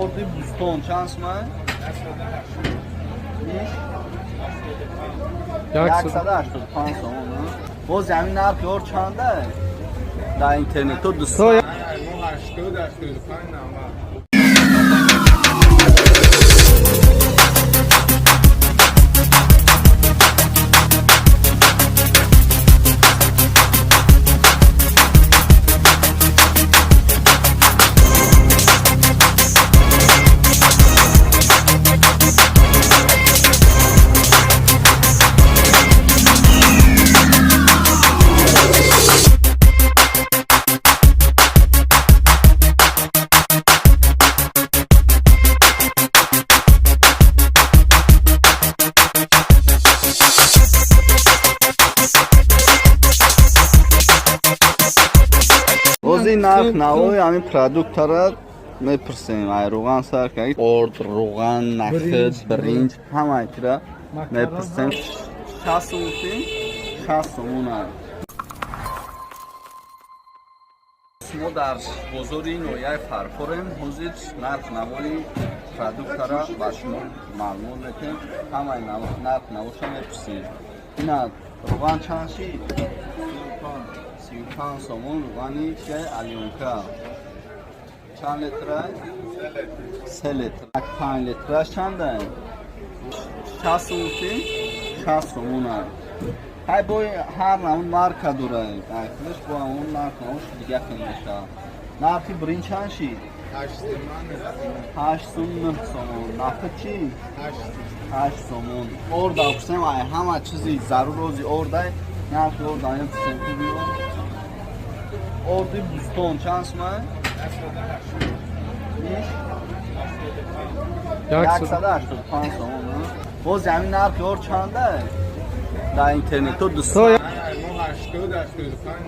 Орди Бӯстон чанд сумай? 185 сомон. Боз ҳамин нархи ор чанда? Дар интернетҳо 200. 80, 85, 90. Бози нарх навои ҳамин продуктара мепурсем. Ай рӯған сар кард, орд, рӯған, нахид, биринҷ, ҳамаи тира мепурсем. 60 сум гуфтем, 60 сомон. Мо дар бозори ноҳияи Фархорем. Ҳозир нарх навои продуктара ба шумо маълумот метем, ҳамаи нарх навоша мепурсем. Ина рӯған чанд шид? 35 сомон. Рӯғани чия? Алёнка. Чанд литра? 3 литр. 5 литраш чанда? 60 сум гуфтем, 60 сомон. Ҳай бо ҳар намуд марка дора, худаш бо ҳамон нарх навош дига хел мешавад. Нархи биринҷ чанд шид? 8 сум, 9 сомон. Нахид чӣ? 8 сомон. Орда пурсем, ай ҳама чизи зарур рози ордай, нархи орда мепурсем. Орди Бӯстон чанд сумай? 185 сомон. Боз ҳамин нархи ор чанда? Дар интернетҳо 200. 80, 85,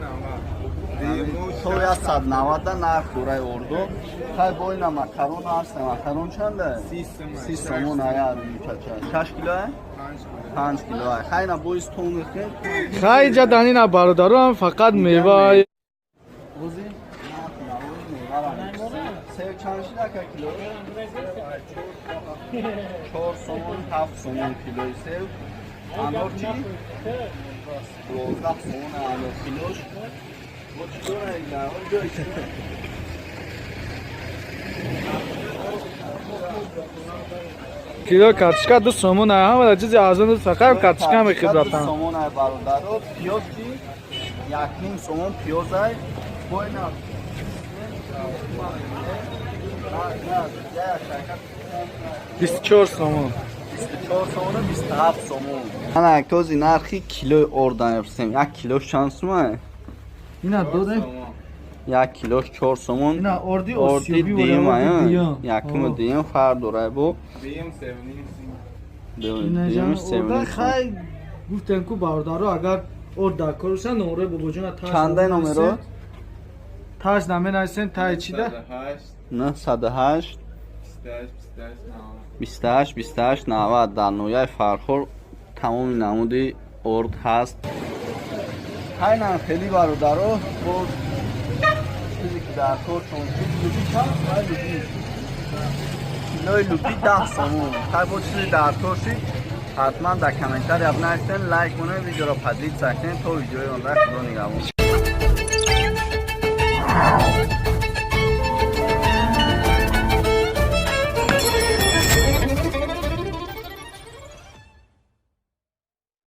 90. То 190 нарх дорай ордо. Хай, бо ина макарон ҳаст. Макарон чанда? 30 сомон. Ая чача 6 кило, 5 кило. Хай, на боиз тон мехӯрем. Хай, ҷа данина бародарам, фақат мева. Бози нарх навои мевара мепурсем. Сев чанд шид, ака, кило? 4 сомон, 7 сомон килои сев. Анор чӣ? 12 сомон анор килош. Бо чӣ дора ина? Ҷой. Кило картошка 2 сомон. Ҳама чизи арзон фақат картошка мехӯрд, братан. Сомон ай, бародаро. Пиёз чӣ? 1,5 сомон пиёз ай. Бо ина 24 сомон. 24 сомону 27 сомон. Ана този нархи килои орда мепурсем. Як килош чанд сумай? Ина додем. Як килош 4 сомон. Ина орди. Орди дуюм ай, якуми дуюм фарқ дорай бо. Дуюм 7,5. Дуюм 7,5. Хай, гуфтем ку, бародаро, агар орд дар кор боша, номерои бобоҷона Чандай номеро? Таш наменависем, тай чида? 908 28, 28, 90. 28 28 90. Дар ноҳияи Фархор тамоми намуди орд ҳаст. Хайнам хеле, бародаро, бо чизе ки дар кор чон шуд. Луби чанд сомон? Луби, килои луби 10 сомон. Хай, бо чизе дар кор шид, ҳатман дар комментария бинависен, лайк монед, видеоро поделиться кунед. То видеои онда, худо нигаҳбон.